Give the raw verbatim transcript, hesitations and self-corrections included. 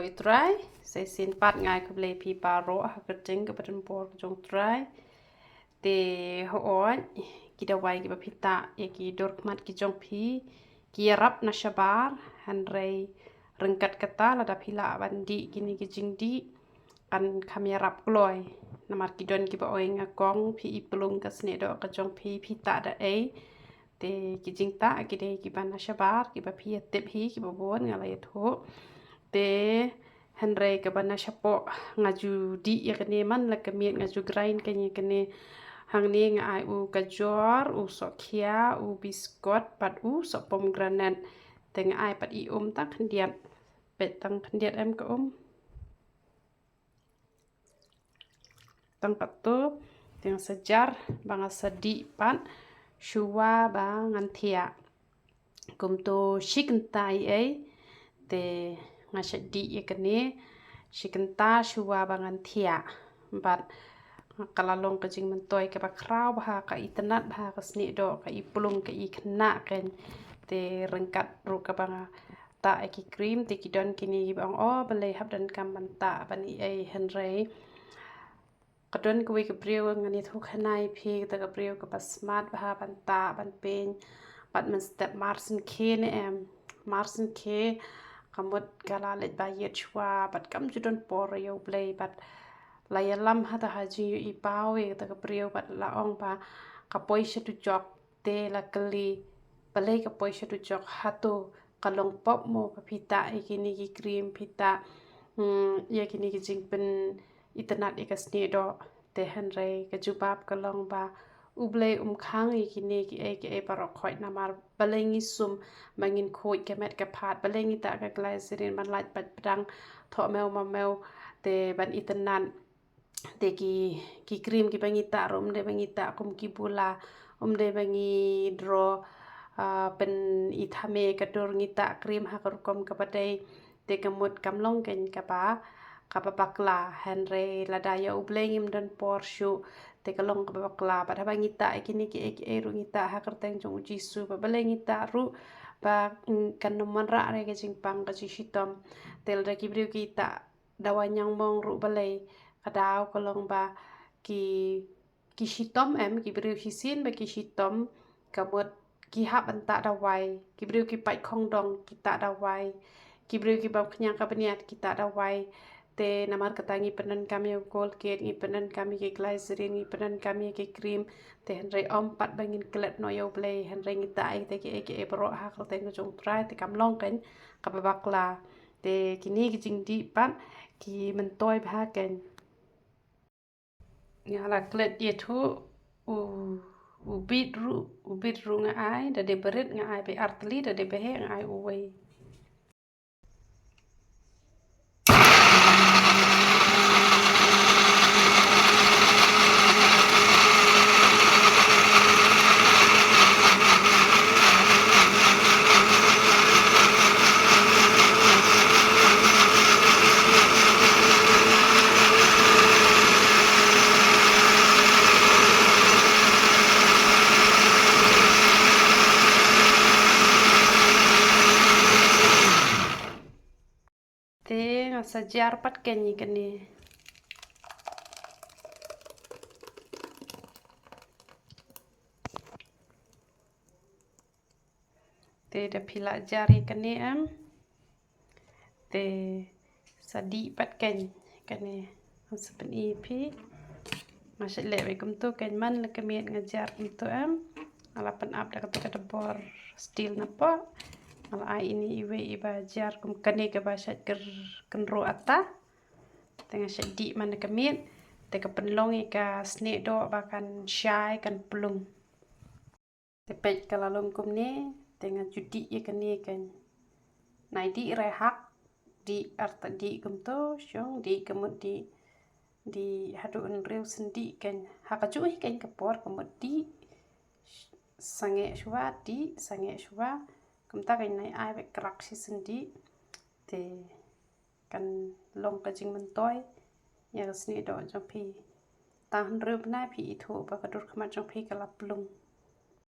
Ïa u Trai, sa shisien pat nga ai khublei ïa phi baroh ha ka kyrteng kaba donbor ka jong u Trai. Te hooid, ki dawai kiba phi tah ïa ki dur khmat ki jong phi, ki ïarap na shabar, hynrei ryngkat kata lada phi lah ban dih kine ki jingdih, kan kham ïarap kloi. Namar ki don kiba ong, nga kong, phi i plung ka snieh doh ka jong phi, phi tah da ei. Te ki jingtah ki dei kiba na shabar, kiba phi ïa tip hi, kiba bun nga la ïathuh. Te hynrei kaba na shapoh nga ju dih ïa kane man la ka miet, nga ju grind kane ïa kane. Hangne nga ai u kajor, u sohkhia, u biskot, bad u soh pomegranate. Te nga ai pat i um tang khyndiat. Peit tang khyndiat em ka um. Tang katto, te nga sa jar ba nga sa dih pat shuwa ba ngan thiah. Kumto shi kynta ei ei, te nga sa dih ïa kane shi kynta shuwa ba ngan thiah. Bad ka la long ka jingmyntoi kaba khraw bha, ka itynnad bha ka snieh doh, ka i plung, ka i khynnah kein. Te ryngkat ruh kaba nga tah ïa ki cream, te ki don kine kiba ong, o balei hap donkam ban tah ban i ei, hynrei ka don kawei ka briew, ngan ïathuh kane ïa phi, kata ka briew kaba smat bha ban tah ban pynbeit. Bad mynstep mar shen khie ne em, mar shen khie ka mut ka la leit ba ïeit shuwa, bad kam ju don por ïa U Blei, bad la ïalam hata ha jingïohi paw ïa kata ka briew, bad la ong ba ka poi sha dujok. Te la kylli, balei ka poi sha dujok, hato ka long pop mo ba phi tah ïa kine ki cream, phi tah, hmm, ïa kine ki jingpynitynnad ïa ka snieh doh? Te hynrei ka jubab ka long ba U Blei um khang ïa kine kiei kiei baroh khoit, namar balei ngi sum ba ngin khuid ka met ka phad, balei ngi tah ka glycerin ban lait pat pdang thoh mew ma mew, te ban itynnad. Te ki, ki cream kiba ngi tah ruh, ym dei ba ngi tah kum ki bula, ym dei ba ngi draw, ah, pynithaw ïa ka dur, ngi tah cream ha ka rukom kaba dei. Te ka mut kam long kein kaba, kaba bakla, hynrei lada ïa U Blei ngim don por shuh, te ka long kaba bakla. Bad haba ngi tah ïa kine kiei kiei ruh ngi tah ha ka kyrteng jong U Jisu, ba balei ngi tah ruh, ba, mm, kan ym wanrah re ka jingpang, ka jingshitom. Te lada ki briew ki tah dawai ñiangmong ruh balei, ka daw ka long ba ki, ki shitom em, ki briew shisien ba ki shitom, ka mut ki hap ban tah dawai, ki briew ki pait khongdong ki tah dawai, ki briew ki bam khñiang ka bniat ki tah dawai. Te namar kata ngi pyndonkam ïa u Colgate, ngi pyndonkam ïa ki glycerin, ngi pyndonkam ïa ki cream. Te hynrei ym pat ba ngin klet noh ïa U Blei, hynrei ngi tah ïa kita kiei kiei baroh ha ka kyrteng ka jong U Trai, te kam long kein kaba bakla. Te kine ki jingdih pat ki myntoi bha kein. Nga la klet ïathuh u, u bit ruh, u bit ruh nga ai, da dei barit nga ai ba ar tylli, da dei ba heh nga ai uwei. Te nga sa jar pat kein ïa kane. Te da phi la jar ïa kane em, te sa dih pat kein kane. Nga sa pyni ïa phi. Nga shait leh beit kumto kein man la ka miet nga jar kumto em. Nga la pynap da kata ka dbor steel napoh. Nga la ai ine iwei iba jar kum kane kaba shait kynroh ata. Te nga shait dih man la ka miet. Te ka pynlong ïa ka snieh doh ba kan shai, kan plung. Te peit ka la long kumne, te nga ju dih ïa kane kein. Nai dih re hak, dih arta dih kumto, shong dih ka mut dih, dih haduh hynriew sendih kein. Ha kajuh hi kein ka por ka mut dih sangeh shuwa, dih sangeh shuwa. Kumta kein nai ai beit krak shi sendih. Te kan long ka jingmyntoi ïa ka snieh doh jong phi. Tang hynriew bnai phi ithuh ba ka dur khmat jong phi ka la plung.